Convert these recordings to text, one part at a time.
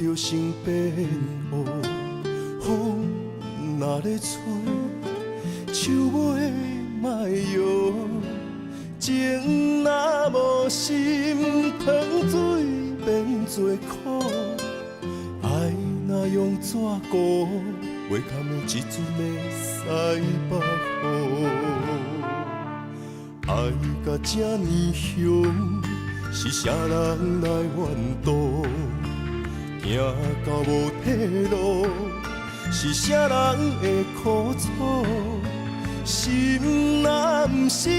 著先變烏，風若咧吹，樹尾莫搖，情若無心，糖水變做苦。愛若用紙糊，袂堪的一陣的西北雨。愛甲這呢凶，是啥人來怨妒？行到無退路，是啥人的苦楚？心若毋是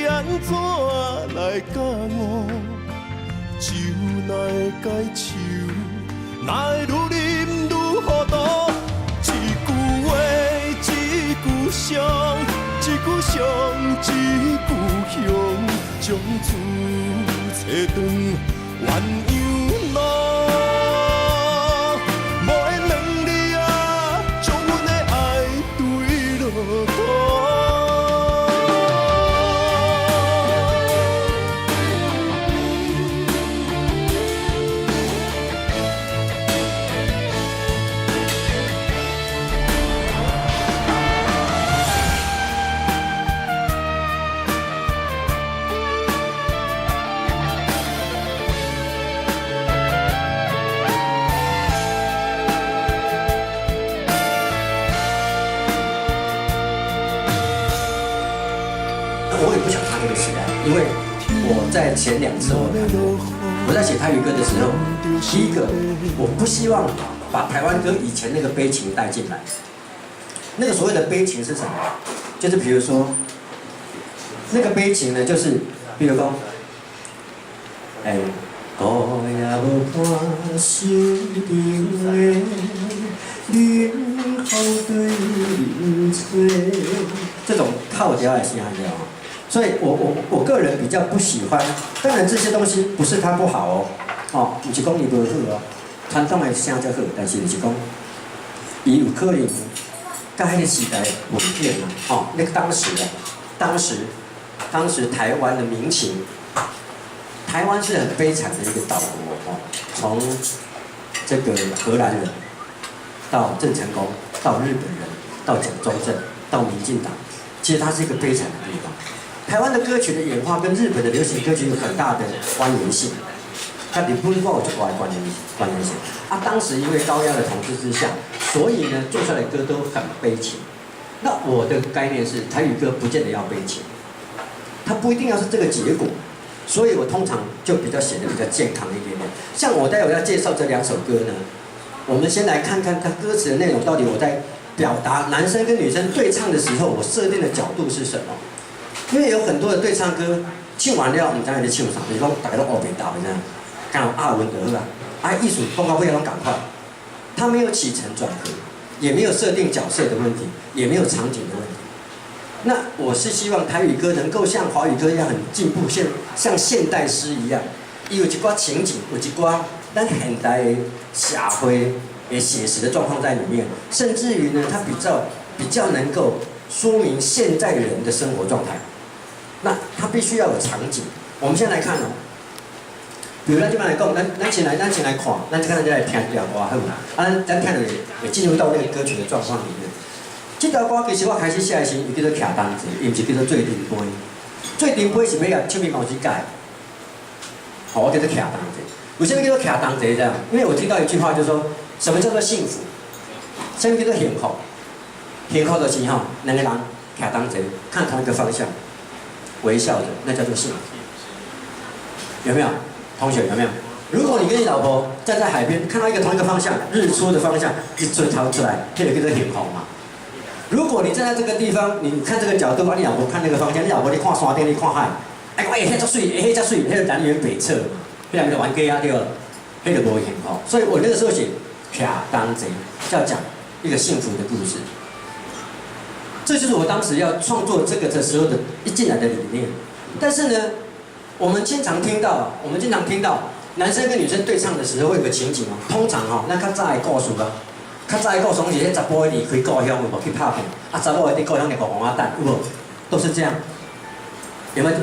按怎來覺悟？酒若會解愁，哪會愈啉愈糊塗？一句話，一句傷，一句傷，一句鄉，從此切斷鴛鴦路。無緣兩字啊，將阮的愛墜落土。我也不想唱這個時代，因為我在前兩次我談過，我在寫台語歌的時候，第一個我不希望把台灣歌以前那個悲情帶進來。那個所謂的悲情是什麼？就是比如說，那個悲情呢，就是比如說，哎，孤夜無伴守陣的，冷風對面吹，這種套調的聲調。所以我個人比較不喜歡，當然這些東西不是它不好哦，哦，毋是講伊無好哦，傳統的聲才好，但是就是講，伊有可能佮彼個時代無變啊，哦，那個當時啊，當時台灣的民情，台灣是很悲慘的一個島國哦，從這個荷蘭人到鄭成功，到日本人，到蔣中正，到民進黨，其實它是一個悲慘的地方。台灣的歌曲的演化跟日本的流行歌曲有很大的關聯性，它日本歌有這個關聯性。啊，當時因為高壓的統治之下，所以呢做出來的歌都很悲情。那我的概念是，台語歌不見得要悲情，它不一定要是這個結果，所以我通常就比較寫得比較健康一點點。像我待會要介紹這兩首歌呢，我們先來看看它歌詞的內容，到底我在表達男生跟女生對唱的時候，我設定的角度是什麼？因為有很多的對唱歌，唱完了毋知影咧唱啥，就是講大家攏烏白答的這樣，敢有押韻就好啊。啊，意思講到尾攏仝款，他沒有起承轉合，也沒有設定角色的問題，也沒有場景的問題。那我是希望台語歌能夠像華語歌一樣很進步，像現代詩一樣，伊有一寡情景，有一寡咱現代的社會的寫實的狀況在裡面，甚至於呢，它比較能夠說明現在人的生活狀態。那它必須要有場景。我們先來看哦，比如咱這擺來講，咱先來看，咱看咱來聽這條歌好無？啊，咱聽著會進入到那個歌曲的狀況裡面。這條歌其實我開始寫的時候，伊叫做徛同齊，伊毋是叫做做陣杯。做陣杯是欲共唱片公司改，好，我叫做徛同齊。為什麼叫做徛同齊這樣？因為我聽到一句話，就是說什麼叫做幸福？什麼叫做幸福？幸福就是吼，兩個人徛同齊，看同一個方向，微笑着，那叫做幸福。有沒有？同學有沒有？如果你跟你老婆站在海邊，看到一個同一個方向，日出的方向，日出頭出來，這個叫做幸福嘛。如果你站在這個地方，你看這個角度，啊，你老婆看那個方向，你老婆咧看山頂，你看海，哎，講欸，彼足媠，欸，彼遮媠，彼個南轅北轍嘛，彼個毋是冤家啊，對無？彼個無幸福。所以我那個時候寫徛同齊，要講一個幸福的故事。這就是我當時要創作這個的時候的一進來的理念。但是呢，我們經常聽到男生跟女生對唱的時候會有個情景哦，通常吼，咱較早的故事啊，較早的故事攏是彼查埔離開故鄉有無去拍拼，啊查某佇故鄉咧戇戇仔等，有無？都是這樣。有沒有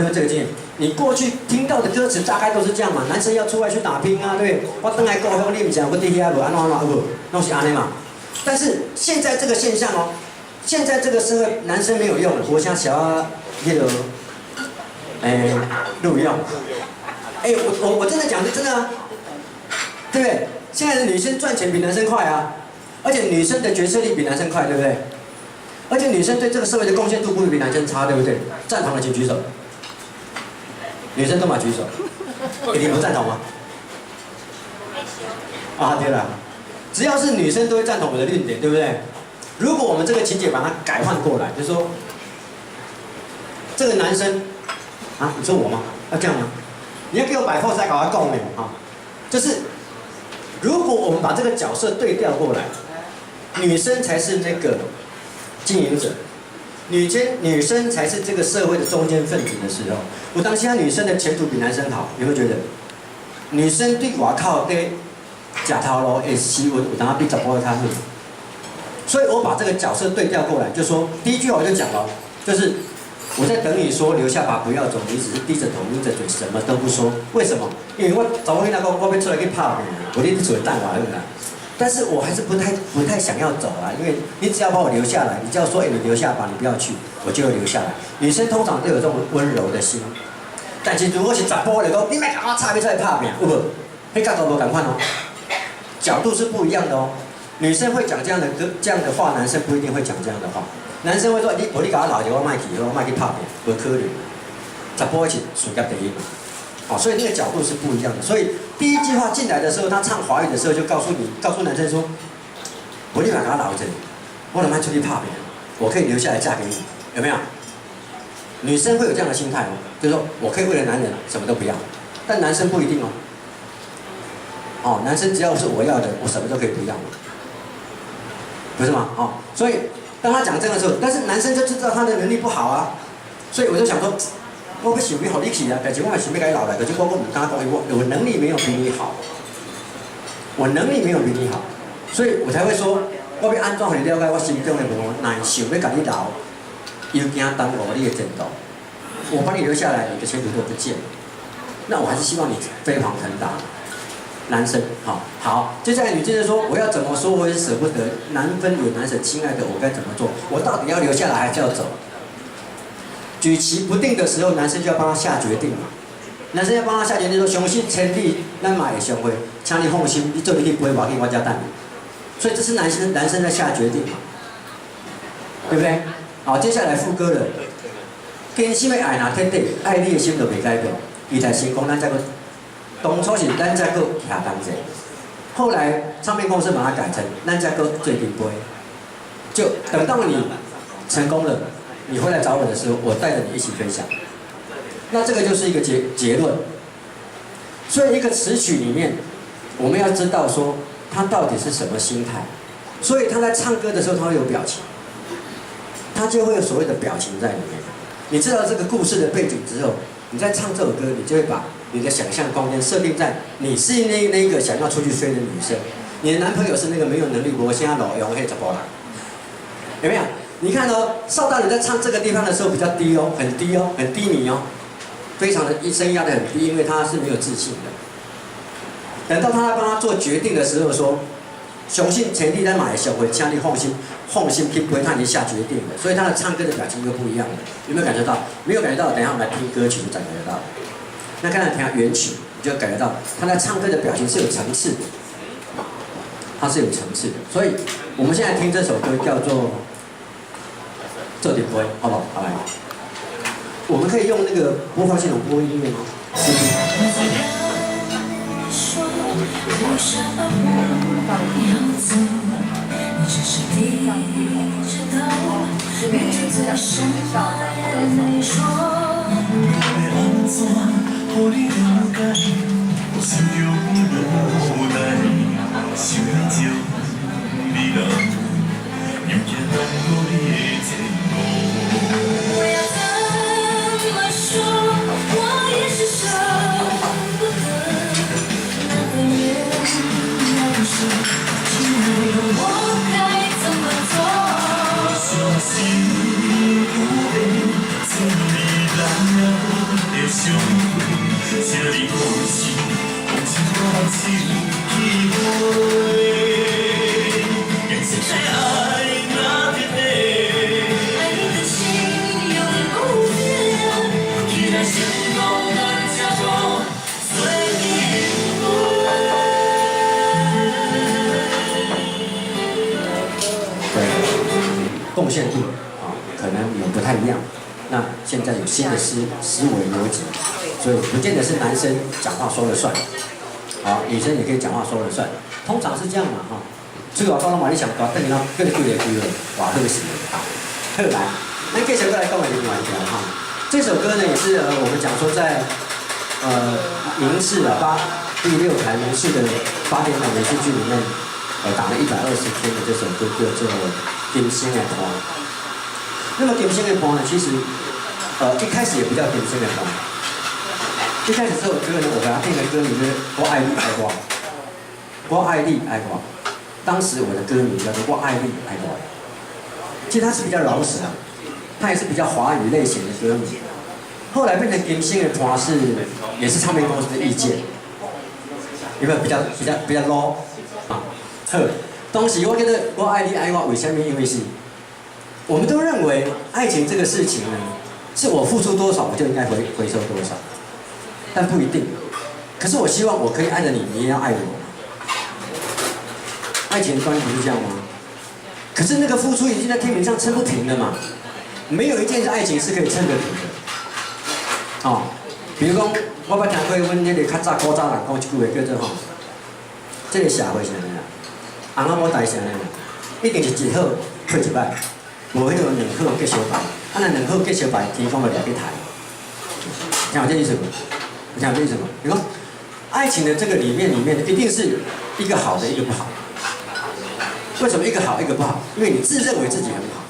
這個經驗？你過去聽到的歌詞大概都是這樣嘛，男生要出外去打拼啊，對不對？我轉來故鄉，你毋知我佇遐無按怎按怎有無？攏是按呢嘛。但是現在這個現象哦，現在這個社會男生沒有用了，活像小啊，那個，欸，錄用。欸，我真的講是真的啊，對不對？現在的女生賺錢比男生快啊，而且女生的決策力比男生快，對不對？而且女生對這個社會的貢獻度不會比男生差，對不對？贊同的請舉手。女生都嘛舉手，你不贊同嗎？啊，對了，只要是女生都會贊同我的論點，對不對？如果我們這個情節把它改換過來，就是說，這個男生啊，你說我嗎？要這樣嗎？你要給我擺貨才搞他共鳴啊！就是如果我們把這個角色對調過來，女生才是那個經營者。女生才是這個社會的中堅分子的時候，有當時女生的前途比男生好，有沒有覺得？女生對外口的食頭路的時運，有當比查埔較好。所以我把這個角色對調過來，就說第一句話我就講了，就是我在等你說留下吧，不要走，你只是低着頭抿着嘴，什麼都不說。為什麼？因為我查某囡仔講，我欲出來去拍拼，無你佇厝內等我好啦。但是我還是不太想要走啊，因為你只要把我留下來，你只要說，欸，你留下吧，你不要去，我就會留下來。女生通常都有這種溫柔的心，但是如果是查埔來講，你莫共我插欲出來拍拼，有無？彼角度無仝款哦，角度是不一樣的哦。女生會講這樣的歌、這樣的話，男生不一定會講這樣的話。男生會說，你無你共我留著，我莫去，我莫去拍拼，無可能。查埔是事業第一嘛，哦，所以那個角度是不一樣的。所以第一句話進來的時候，他唱華語的時候就告訴你，告訴男生說，無你莫共我留著，我就莫出去拍拼，我可以留下來嫁給你，有沒有？女生會有這樣的心態哦，就是說我可以為了男人什麼都不要，但男生不一定哦。哦，男生只要是我要的，我什麼都可以不要，不是嗎？哦，所以當他講這個的時候，但是男生就知道他的能力不好啊，所以我就想說，我欲想欲予你去啊，但是我嘛想欲共你留來，可是我毋敢講，我能力沒有比你好，我能力沒有比你好，所以我才會說，我欲按怎予你了解我心中的無奈，想欲共你留，又驚耽誤你的前途，我把你留下來，你的前途都不見了。那我還是希望你飛黃騰達。男生，好，好，接下來女生說，我要怎麼說，我也捨不得，難分也難捨，親愛的，我該怎麼做？我到底要留下來還是要走？舉棋不定的時候，男生就要幫他下決定嘛。男生要幫他下決定說，相信千里，咱嘛會相會，請你放心，你做伙去飛，無要緊，我遮等你。所以這是男生在下決定嘛，對不對？好，接下來副歌了。真心的愛若徹底，愛你的心就袂改變。期待成功，咱才閣當初是咱才閣徛同齊，後來唱片公司把它改成咱才閣做陣飛。就等到你成功了，你回來找我的時候，我帶着你一起飛翔。那這個就是一個結論。所以一個詞曲裡面，我們要知道說他到底是什麼心態。所以他在唱歌的時候，他會有表情，他就會有所謂的表情在裡面。你知道這個故事的背景之後，你在唱這首歌，你就會把你的想象空間設定在你是那個想要出去飛的女生，你的男朋友是那個沒有能力、無啥路用的查埔人，有沒有？你看哦，邵大人在唱這個地方的時候比較低哦，很低哦，很低迷哦，非常的一聲壓得很低，因為他是沒有自信的。等到他幫他做決定的時候，說：相信前提咱嘛會相會，請你放心，放心去陪他，已經下決定了。所以他的唱歌的表情又不一樣了，有沒有感覺到？沒有感覺到，等一下我們來聽歌曲就感覺到。那剛才聽原曲，你就感覺到他在唱歌的表情是有層次的，他是有層次的。所以我們現在聽這首歌叫做《做陣飛》，好不好？好來，我們可以用那個播放系統播音樂嗎？為什麼我要走？你只是低着頭，抿着嘴，什麼也沒說。要按怎予你了解？我心中的無奈，想欲將你留，又驚耽誤你的前途。我要怎麼說？我也是捨不得，難分也難捨，親愛的，我該怎麼做？相信有緣千里來的相會，貢獻度啊，可能有不太一樣。那現在有新的思維邏輯，所以不見得是男生講話說了算，好，女生也可以講話說了算，通常是這樣嘛，哈。這個我講嘛，你想講，等於講叫你幾个幾个，哇，好死啊！好來，那繼續過來講的另外一條哈，這首歌呢也是我們講說在民視啊第6台民視的八點檔連續劇裡面，打了120天的這首歌叫做《今生的伴》。那麼《今生的伴》呢，其實一開始也不叫《今生的伴》，一開始這首歌呢，我給它定的歌名就是《我愛你愛我》，我愛你愛我。當時我的歌名叫做《我愛你愛我》，其實它是比較饒舌，它也是比較華語類型的歌名。後來變成《今生的伴》是也是唱片公司的意見，有沒有比較 low 啊？好，當時我覺得我愛你愛我，為什麼？因為是，我們都認為愛情這個事情呢，是我付出多少我就應該回收多少，但不一定。可是我希望我可以愛著你，你也要愛我。愛情的關係不是這樣嗎？可是那個付出已經在天平上稱不平了嘛，沒有一件愛情是可以稱得平的。哦，比如講，我捌聽過阮彼個較早古早人講一句話，叫做吼，這個社會是按呢啦，翁仔某代是按呢啦，一定是一好配一歹，無彼個兩好結相敗。啊，若兩好結相敗，天公就掠去刣。聽有這意思無？聽有這意思無？你講，愛情的這個裡面一定是一個好的，一個不好。為什麼一個好一個不好？因為你自認為自己很好，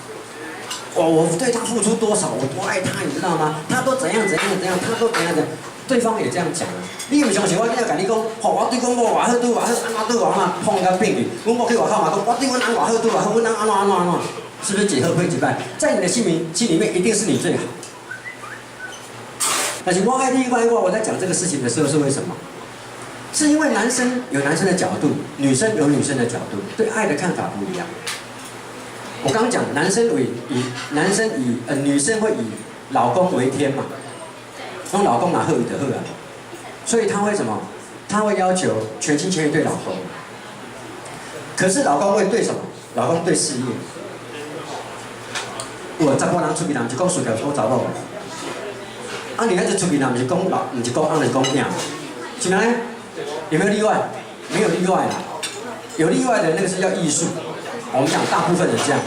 我對他付出多少，我多愛他，你知道嗎？他都怎樣怎樣怎樣，他都怎樣怎樣，對方也這樣講啊。你毋相信我，今仔共你講，吼，我對阮某偌好，對偌好，按怎對偌怎，碰甲變去。阮某去外口嘛講，我對阮翁偌好，對偌好，阮翁按怎按怎按怎，是不是一好配一歹？在你的心裡面，一定是你最好。但是我愛你，我愛我，我在講這個事情的時候是為什麼？是因為男生有男生的角度，女生有女生的角度，對愛的看法不一樣。我剛剛講，男生以以男生以呃女生會以老公為天嘛，用老公若好就好啊，所以他會什麼？他會要求全心全意對老公。可是老公會對什麼？老公對事業。有查埔人出去，人是講事業，講查某。啊，女孩子出去，人毋是講老，毋是講翁，就是講囝，是毋是？有沒有例外？沒有例外啦。有例外的那個是叫藝術。我們講大部分人這樣，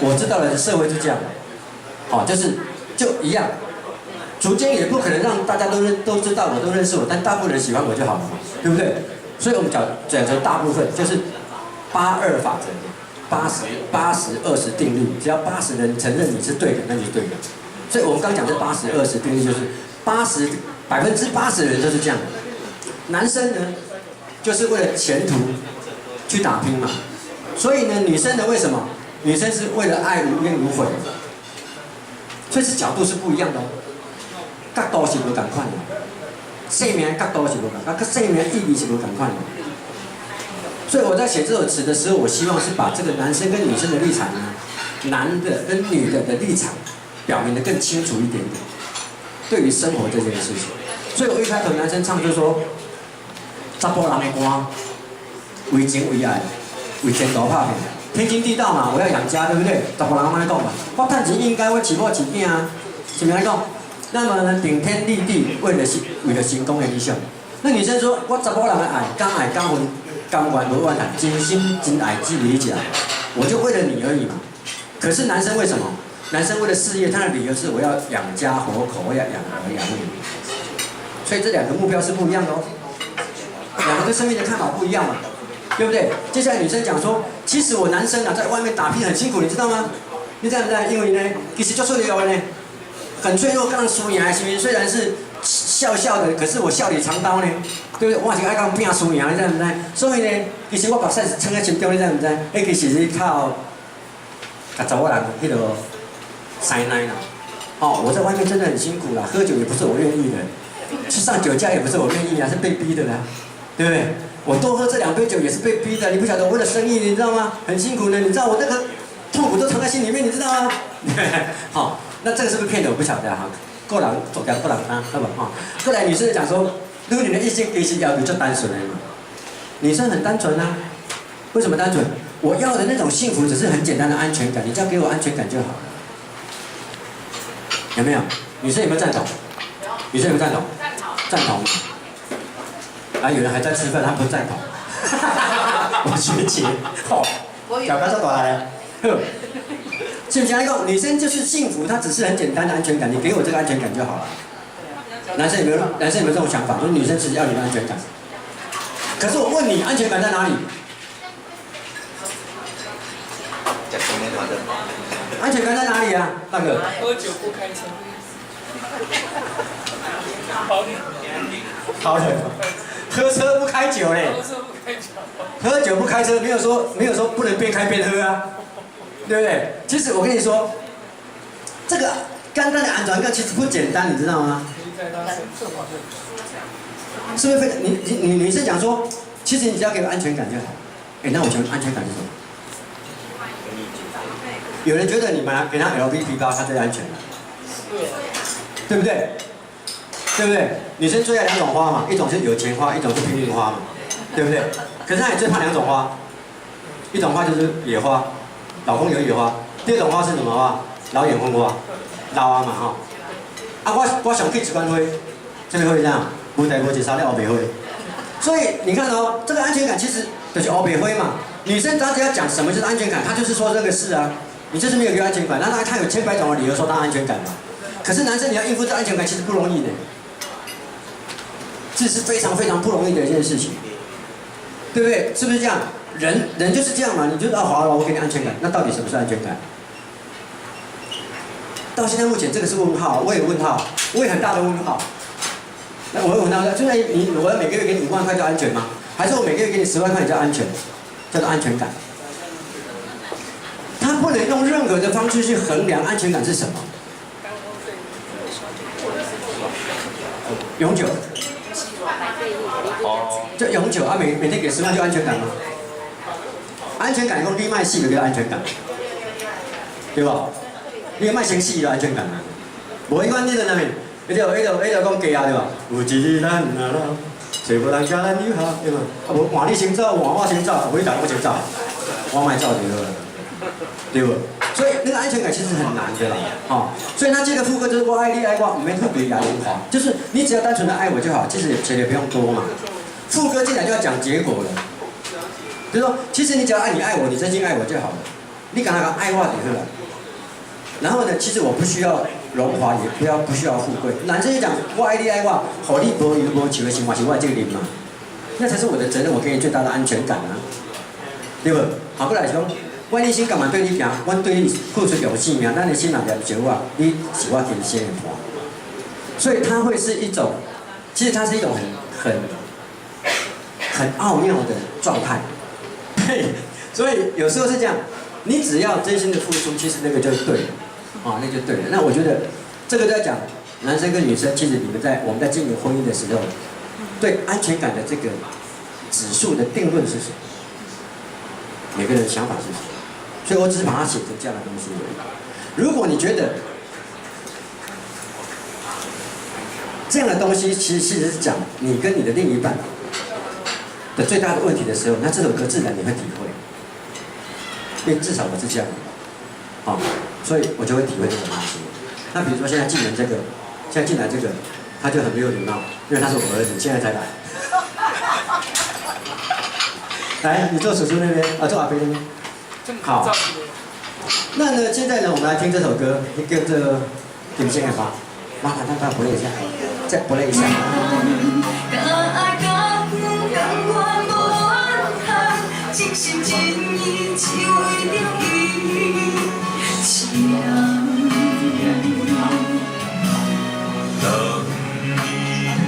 我知道的社會是這樣，好，就是就一樣。主間也不可能讓大家都知道我，都認識我，但大部分人喜歡我就好了嘛，對不對？所以我們講成大部分就是8·2法則，80、80、20定律，只要80人承認你是對的，那就是對的。所以我們剛講這八十二十定律就是80%的人都是這樣。男生呢，就是為了前途去打拼嘛。所以呢，女生呢，為什麼？女生是為了愛無怨無悔，所以是角度是不一樣的哦。角度是無仝款的，生命角度是無仝款，佮生命意義是無仝款的。所以我在寫這首詞的時候，我希望是把這個男生跟女生的立場呢，男的跟女的的立場表明得更清楚一點點，對於生活這件事情。所以我一開頭男生唱就說：查埔人的歌，為情為愛，為前途拍拼，天經地道嘛，我要養家，對不對？查埔人按呢講嘛，我趁錢應該，我飼某飼囝啊，是毋是按呢講？那麼呢，頂天立地，為了成功的理想。那女生說：我查某人的愛，敢愛敢恨，甘願無怨嘆，真心真愛只為你一个，我就為了你而已嘛。可是男生為什麼？男生為了事業，他的理由是我要養家活口，我要養兒養女。所以這兩個目標是不一樣的哦，兩個對生命的看法不一樣嘛，對不對？接下來女生講說，其實我男生啊，在外面打拼很辛苦，你知道嗎？你知不知道？因為呢，其實足脆弱的呢，很脆弱，剛輸贏，是不是？雖然是笑笑的，可是我笑裡藏刀呢，對不對？我是愛講拼輸贏，你知毋知？所以呢，其實我目屎是藏佇心中，你知毋知？彼其實是靠共查某人彼個師奶啦。哦，我在外面真的很辛苦啦，喝酒也不是我願意的，去上酒駕也不是我願意啊，是被逼的啦，對不對？我多喝這兩杯酒也是被逼的，你不曉得我為了生意，你知道嗎？很辛苦的，你知道我那個痛苦都藏在心裡面，你知道嗎？好，那這個是不是騙的？我不曉得哈。個人作業，個人擔，好不好？過來女生講說，如果你的異性其實要求就單純的嘛，女生很單純啊，為什麼單純？我要的那種幸福只是很簡單的安全感，你只要給我安全感就好了。有沒有？女生有沒有贊同？女生有沒有贊同？贊同。啊，有人還在吃飯，他不贊同。我學姐，哦，小剛說大來，是不是？你講女生就是幸福，她只是很簡單的安全感，你給我這個安全感就好了。男生有沒有？男生有沒有這種想法？就是女生只要你的安全感。可是我問你，安全感在哪裡？安全感在哪裡啊，大哥？喝酒不開車。好冷。好冷。喝車不開酒嘞。喝車不開酒。喝酒不開車，沒有說不能邊開邊喝啊，對不對？其實我跟你說，這個簡單的安全感其實不簡單，你知道嗎？是不是？你是講說，其實你只要給我安全感就好。哎，那我請問安全感是什麼？有人覺得你買給他 LV 皮包，他最安全了，對不對？對不對？女生最愛兩種花嘛，一種是有錢花，一種是拼命花嘛，對不對？可是她也最怕兩種花，一種花就是野花，老公有野花；第二種花是什麼花？老眼昏花，老啊嘛吼。啊，我想去一款花，這個花這樣，無代無誌三粒烏白花。所以你看哦，這個安全感其實就是烏白花嘛。女生她只要講什麼就是安全感，她就是說這個事啊。你就是沒有一個安全感，那她有千百種的理由說她安全感嘛。可是男生你要應付這安全感其實不容易的，這是非常非常不容易的一件事情，對不對？是不是這樣？人就是這樣嘛。你就啊，好了，我給你安全感，那到底什麼是安全感？到現在目前這個是問號，我也問號，我也很大的問號。那我會問他，就是你，我要每個月給你5萬塊叫安全嗎？還是我每個月給你10萬塊叫安全？叫做安全感？他不能用任何的方式去衡量安全感是什麼。永久。就永久啊！每天給10萬就安全感嗎？安全感講你莫死就叫安全感，對吧？你莫先死就安全感啊！無彼款你在那邊，彼就講假啊，對吧？有一日咱若老，找無人共咱友好，對吧？啊無換你先走，換我先走，無你逐個先走，我莫走就好了，對不？所以那個安全感其實很難的啦，哦，所以他這個副歌就是我愛你愛我，毋免特別來榮華，就是你只要單純的愛我就好，其實錢也不用多嘛。副歌進來就要講結果了，就是說，其實你只要愛你愛我，你真心愛我就好了，你敢那個愛我就好了。然後呢，其實我不需要榮華，也不需要富貴。男生就講我愛你愛我，予你無憂無愁的生活是我的責任嘛，那才是我的責任，我給你最大的安全感啊，對不？好過來說，我一心甘願對你行，我對你付出用性命，咱的心若念著我，你是我今生的伴。所以它會是一種，其實它是一種很奧妙的狀態。對，所以有時候是這樣，你只要真心的付出，其實那個就對了，啊，那就對了。那我覺得這個在講男生跟女生，其實你們在我們在經營婚姻的時候，對安全感的這個指數的定論是什麼？每個人的想法是什麼？所以我只是把它寫成這樣的東西而已。如果你覺得這樣的東西其實是講你跟你的另一半的最大的問題的時候，那這首歌自然你會體會，因為至少我是這樣，好，所以我就會體會這種東西。那比如說現在進來這個，現在進來這個，他就很沒有禮貌，因為他是我兒子，現在才來。來，你坐叔叔那邊，啊，坐阿伯那邊。好。那呢，現在呢，我們來聽這首歌，叫做《今生的花》。麻煩大家播一下，再播一下。真心真意只為著伊一人。人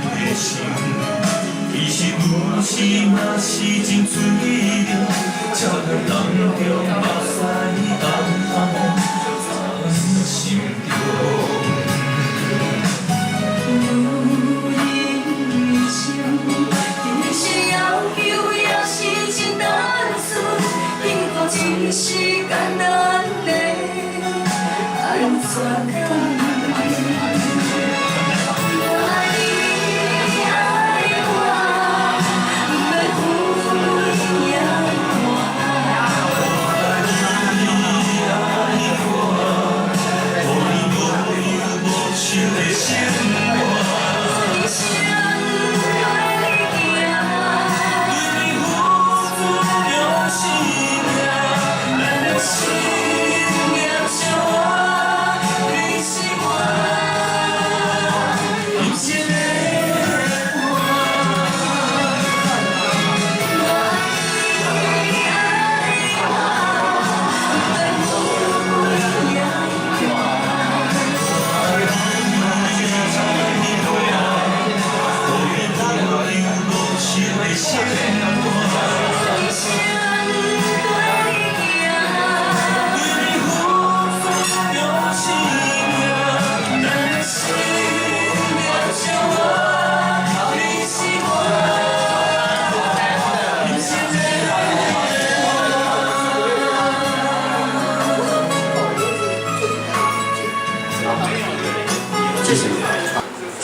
的心，其實有時嘛是真脆弱，才会人中目屎红红藏心中。女人的心，其實要求也是真單純，幸福只是簡單的安全感。我愛你愛我，毋免富貴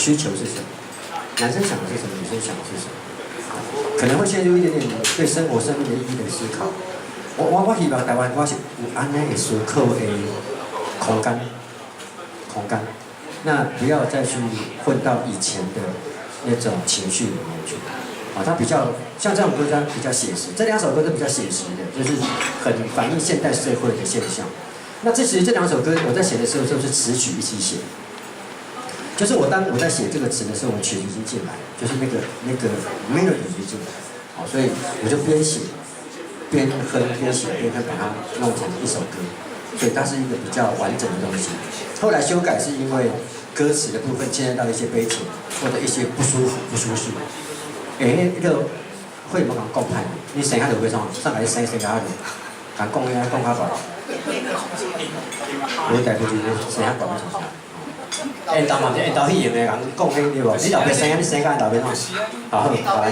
需求是什麼？男生想的是什麼？女生想的是什麼？可能會陷入一點點對生活、生命的意義的思考。我希望台灣歌是有按呢的思考的空間，空間。那不要再去混到以前的那種情緒裡面去。啊，它比較像這種歌，它比較寫實。這兩首歌都比較寫實的，就是很反映現代社會的現象。那這其實這兩首歌我在寫的時候，都是詞曲一起寫。就是我當我在寫這個詞的時候，我曲已經進來，就是那個 melody 已經進來，好，所以我就邊寫邊哼，邊寫邊哼，把它弄成一首歌，所以它是一個比較完整的東西。後來修改是因為歌詞的部分牽涉到一些悲情或者一些不舒服、不舒適。欸，那個會無共講歹，你生下就會創，上來生生下就，共講遐講較懸。我大部分生較懸要創啥？緣投嘛是緣投彼用的，人講彼對無？你老爸生啊，你生甲𪜶老爸創？好，好來。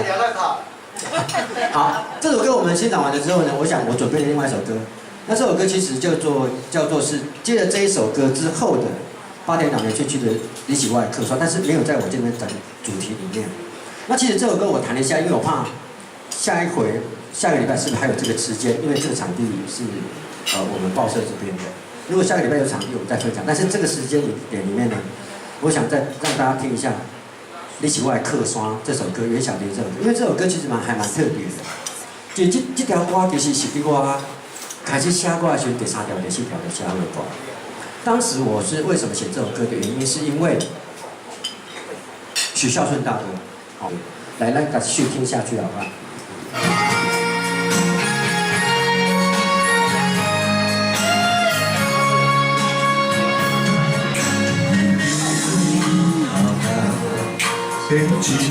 好，這首歌我們欣賞完了之後呢，我想我準備了另外一首歌。那這首歌其實叫做是接了這一首歌之後的八點檔連續劇的《你是我的靠山》，但是沒有在我這邊的主題裡面。那其實這首歌我彈了一下，因為我怕下一回下個禮拜是不是還有這個時間？因為這個場地是我們報社這邊的。如果下個禮拜有場地，我們再分享。但是這個時間點裡面呢，我想再讓大家聽一下《你是我的靠山》這首歌，袁小田這首歌，因為這首歌其實還蠻特別的。就這條歌其實是佇我開始寫歌的時候，第三條、第四條就寫好的歌。當時我是為什麼寫這首歌的原因，是因為許效舜大哥。好，來，咱繼續聽下去，好不好？一山又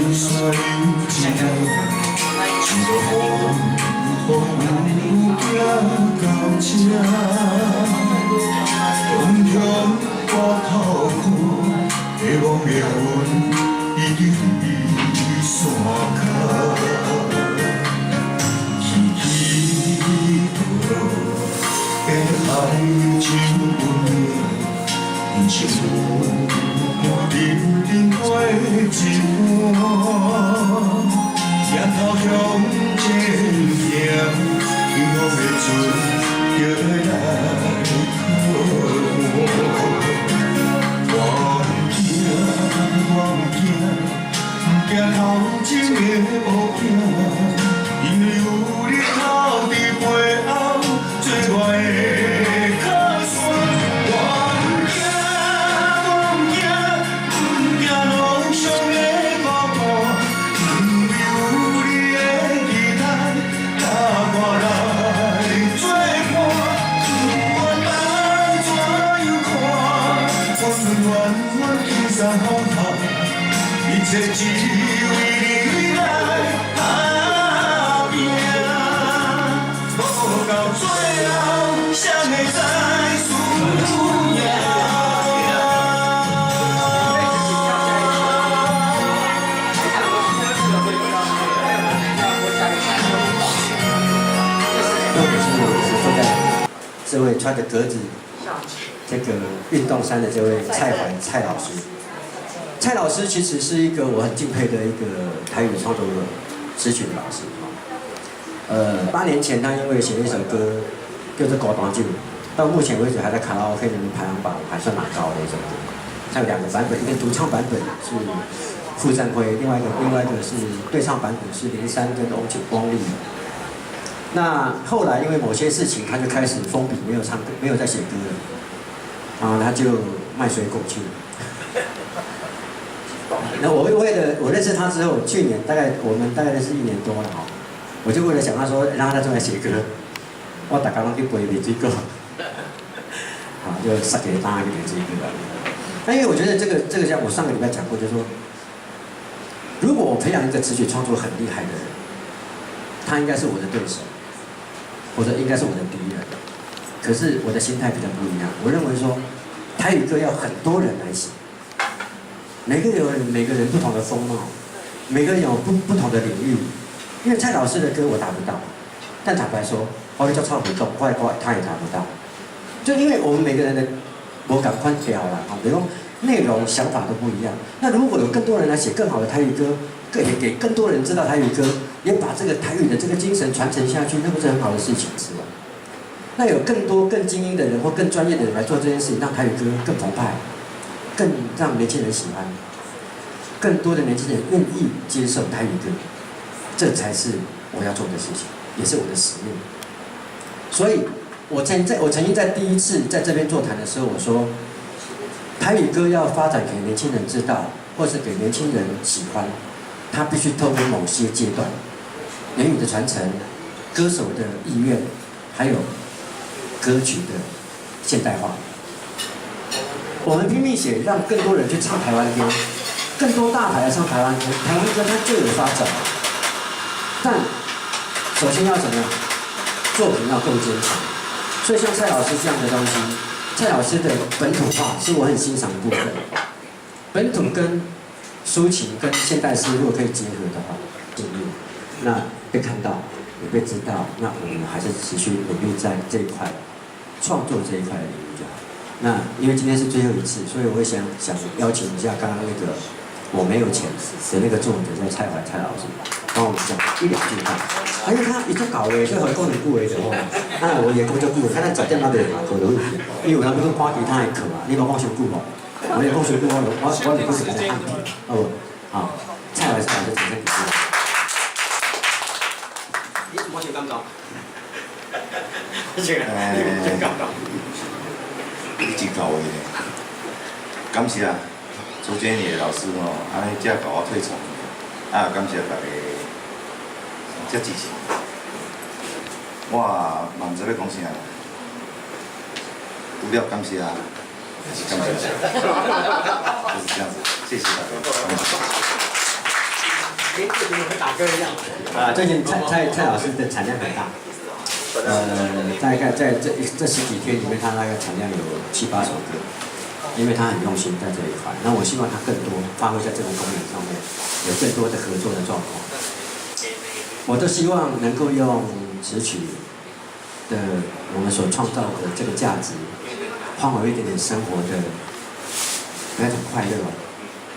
一山，一路风风雨雨行到这，东乡我头壳，希望的云已经伫山脚，起起落落的爱情运命，不是有认真过一半，迎头向前行，幸福的船就要来靠岸。我毋惊，我毋惊，毋惊头前的乌影，因為有你頭佇背後做我的靠山。我毋驚，我毋驚，毋驚路上的孤單，因為有你的期待，佮我來做伴。不管愛怎樣看，我永遠輕鬆放下，一切只為你來打拼。無到最後，誰會知輸贏？重點是我是坐在這位穿着格子這個運動衫的這位蔡懷蔡老師。蔡老師其實是一個我很敬佩的一個台語創作詞曲的老師。8年前他因為寫了一首歌叫做《孤單酒》，到目前為止還在卡拉 OK 裡面排行榜還算蠻高的一首歌。它有兩個版本，一個獨唱版本是傅振輝，另外一個是對唱版本是林珊跟翁景翁麗。那後來因為某些事情，他就開始封筆，沒有唱歌，沒有再寫歌了，啊，他就賣水果去了。那我為了我認識他之後，去年大概我們大概認識一年多了哈，我就為了想他說讓他出來寫歌，我逐工攏去陪賣水果，好，就塞給大家去賣水果。那因為我覺得這個像我上個禮拜講過，就是說，如果我培養一個詞曲創作很厲害的人，他應該是我的對手，或者應該是我的敵人。可是我的心態比較不一樣，我認為說，台語歌要很多人來寫，每個人有每個人不同的風貌，每個人有不同的領域。因為蔡老師的歌我達不到，但坦白說，我叫蔡活動，我的歌他也達不到。就因為我們每個人的無仝款調啦，吼，比如講，內容想法都不一樣。那如果有更多人來寫更好的台語歌，更也給更多人知道台語歌，也把這個台語的這個精神傳承下去，那不是很好的事情是吧？那有更多更精英的人或更專業的人來做這件事情，讓台語歌更澎湃，更讓年輕人喜歡，更多的年輕人願意接受台語歌，這才是我要做的事情，也是我的使命。所以，我曾經在第一次在這邊座談的時候，我說，台語歌要發展給年輕人知道，或是給年輕人喜歡，他必須透過某些階段，言語的傳承、歌手的意願，還有歌曲的現代化。我們拼命寫，讓更多人去唱台灣歌，更多大牌來唱台灣歌，台灣歌它就有發展。但首先要怎麼樣？作品要夠堅強。所以像蔡老師這樣的東西，蔡老師的本土化是我很欣賞的部分。本土跟抒情跟現代詩如果可以結合的話，幸運，那被看到也被知道，那我們還是持續努力在這一塊創作這一塊的領域就好。那因為今天是最後一次，所以我也想想邀請一下剛剛那個我沒有錢的那個作者叫蔡懷蔡老師，幫我們講一兩句話。啊，因為他伊足𠢕的，所以予伊講兩句話就好。啊，我也講足久，看咱十點仔袂嘛，可能因為有人欲看其他的課啊，你無講傷久無？我講傷久，我就不是來喊停，好無？好，蔡懷蔡老師掌聲鼓勵。你我就感動。你真感動。你真𠢕的呢，感謝朱建業老師吼，按呢才共我退場，啊，感謝大家遮支持。我嘛毋知欲講啥，除了感謝，還是感謝，就是這樣子，謝謝大家。哎，這跟打歌一樣。啊，最近蔡老師的產量很大。大概在這十幾天裡面，他大概產量有七八首歌，因為他很用心在這一塊。那我希望他更多發揮在這個功能上面，有更多的合作的狀況。我都希望能夠用詞曲的我們所創造的這個價值，換回一點點生活的，不要講快樂，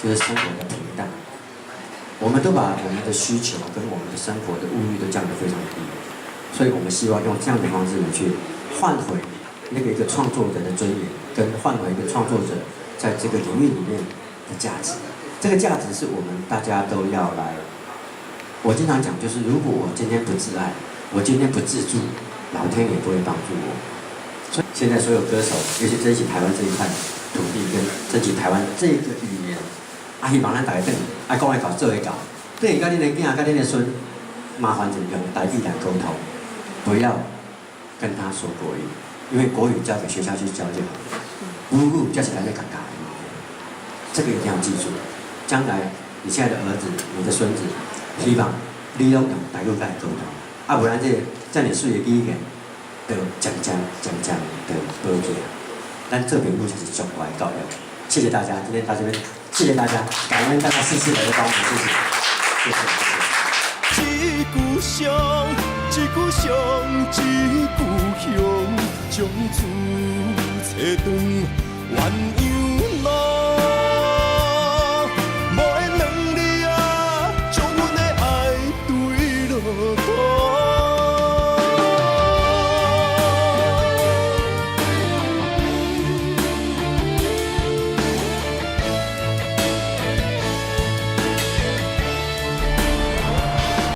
就是生活的平淡。我們都把我們的需求跟我們的生活的物欲都降得非常低。所以我們希望用這樣的方式來去換回那個一個創作者的尊嚴，跟換回一個創作者在這個領域裡面的價值。這個價值是我們大家都要來。我經常講，就是如果我今天不自愛，我今天不自助，老天也不會幫助我。所以現在所有歌手，尤其珍惜台灣這一塊土地，跟珍惜台灣這個語言，啊，希望咱大家轉，愛講會到，做會到。轉去佮恁的囝、佮恁的孫，麻煩就用台語來溝通。不要跟他說國語，因為國語交給學校去教就好。母語才是咱咧家教的，這個一定要記住。將來你現在的兒子、你的孫子，希望你攏用台語共伊溝通，啊，無然這個遮爾媠的語言，就漸漸漸漸就無去。咱做朋友才是上懸的教育。謝謝大家，今天到這邊，謝謝大家，感恩大家四次來的幫忙，謝謝，謝謝。一句傷，一句傷，一句鄉，從此切斷鸳鸯。